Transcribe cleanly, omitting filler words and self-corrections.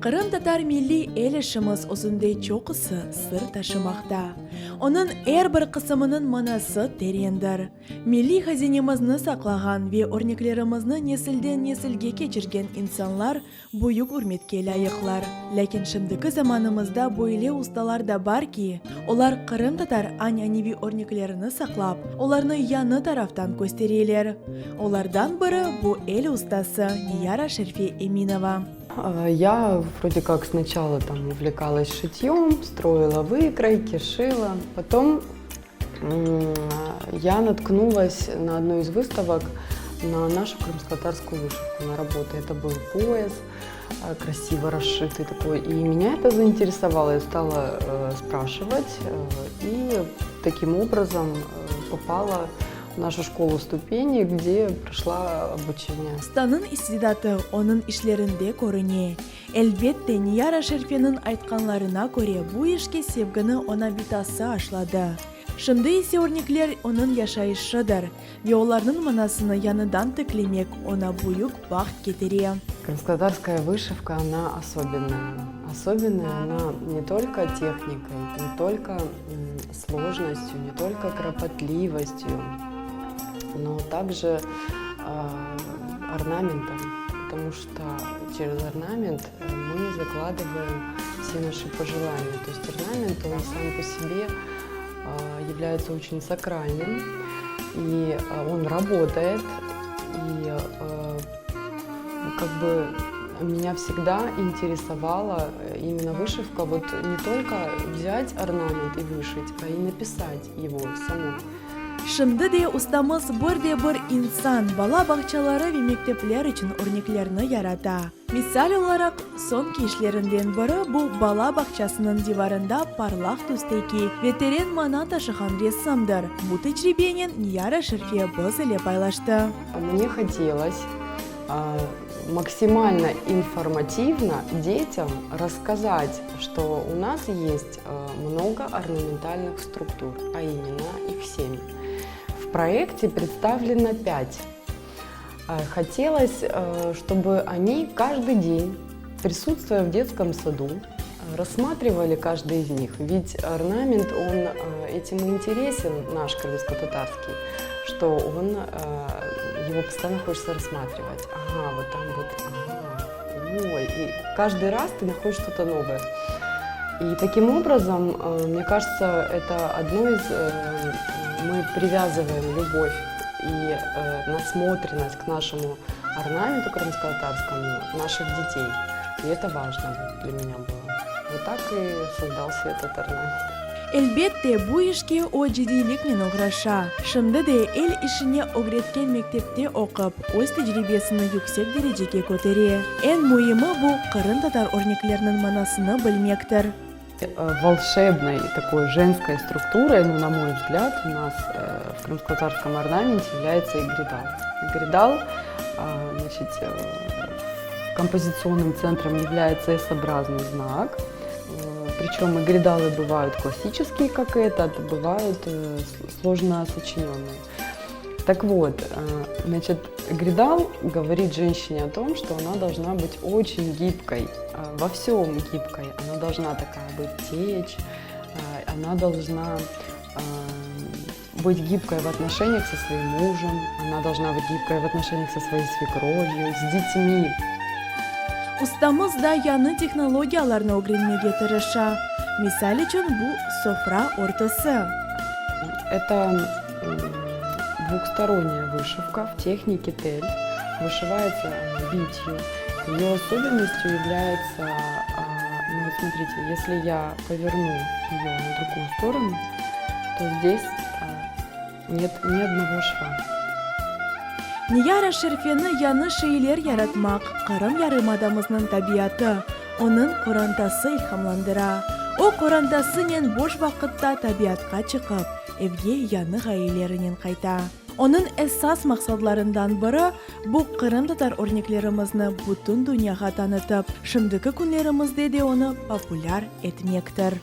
Qırımtatar milliy el işimiz özünde çoqusı sır taşımaqta. Onıñ er bir qısımınıñ manası terendir. Milliy hazinemizni saqlağan ve örneklerimizni nesilden nesilge keçirgen insanlar büyük ürmetke lâyıqlar. Lâkin şimdiki zamanımızda böyle ustalar da bar ki, olar qırımtatar añaneviy örneklerini saqlap, olarnı yañı taraftan köstereler. Olardan biri bu el ustası Niyara Şerfe Eminova. Я вроде как сначала там увлекалась шитьем, строила выкройки, шила. Потом я наткнулась на одну из выставок на нашу крымско-татарскую вышивку, на работу. Это был пояс, э, красиво расшитый такой. И меня это заинтересовало. Я стала э, спрашивать э, и таким образом попала в нашу школу ступени, где прошла обучение. Ustanıñ istidatı onıñ işlerinde körüne. Elbette, Niyara Şerfeniñ aytqanlarına köre, bu işke sevgini oña bitası aşladı. Şimdi ise örnekler onıñ yaşayışıdır ve olarnıñ manasını yañıdan tiklemek oña büyük baht ketire. Крымскотатарская вышивка, она особенная. Особенная она не только техникой, не только сложностью, не только кропотливостью, но также орнаментом, потому что через орнамент мы закладываем все наши пожелания. То есть орнамент, он сам по себе является очень сакральным, и он работает, и как бы меня всегда интересовала именно вышивка, вот не только взять орнамент и вышить, а и написать его самой. Şimdi de ustamız bir de bir insan, bala bağçaları ve mektepler içün örneklerni yarata. Misal olaraq, soñki işlerinden biri bu bala bağçasınıñ divarında parlaq tüsteki ve teren mana taşığan resimdir. Bu tecribenen Niyara Şerfe biz ile paylaştı. Mne hotelos maksimalno informativno detyam rasskazat, çto u nas est mnogo ornamentalnıh struktur, a imенно ih sem. V proekte predstavleno pât. Hotelos, çtoby oni každyy den, prisutstvuya v detskom sadu, rassmatrivali každyy iz nih. Ved ornament, on etim i interesen, naş krımsko-tatarskiy, çto on, ego postoyanno hoçetsâ rassmatrivat. Aga, vot tam vot, aga, oy, i každyy raz tı nahodiş çto-to novoye. I takim obrazom, mne kažetsâ, eto odno iz, mı privyazıvaem lübov i nasmotrennost k našemu ornamentu krımsko-tatarskomu naših detey. I eto vajno dlâ menya bylo. Vot tak i sozdalsâ etot ornament. Elbette, bu işke o ciddiyliknen oğraşa. Şimdi de el işine ögretken mektepte oqup, öz tecribesini yüksek derecege kötere. Eñ müimi bu, qırımtatar örnekleriniñ manasını bilmektir. Volşebnoy takoy jenskoy strukturoy, nu, na moy vzglâd, u nas v krımsko-tatarskом ornamenте является игридал. Игридал, значит, kompozitsionным центром является S-образный знак. Причем игридалы бывают классические, как этот, бывают сложно сочиненные. Так вот, значит, гридал говорит женщине о том, что она должна быть очень гибкой, во всем гибкой. Она должна такая быть течь, она должна быть гибкой в отношениях со своим мужем, она должна быть гибкой в отношениях со своей свекровью, с детьми. Ustamız da yañı tehnologiyalarnı ögrenmege tırışa. Misal içün, bu sofra örtüsi. Это двухсторонняя вышивка в технике тель. Вышивается она битью. Ее особенностью является, ну вот смотрите, если я поверну ее на другую сторону, то здесь нет ни одного шва. Niyara Şerfeni yañı şeyler yaratmaq Qırım yarımadamıznıñ tabiatı, onıñ qorantası ilhamlandıra. O, qorantasınen boş vaqıtta tabiatqa çıqıp, evge yañı ğayelerinen qayta. Onıñ esas maqsadlarından biri, bu qırımtatar örneklerimizni bütün dünyağa tanıtıp, şimdiki künlerimizde de onı populâr etmektir.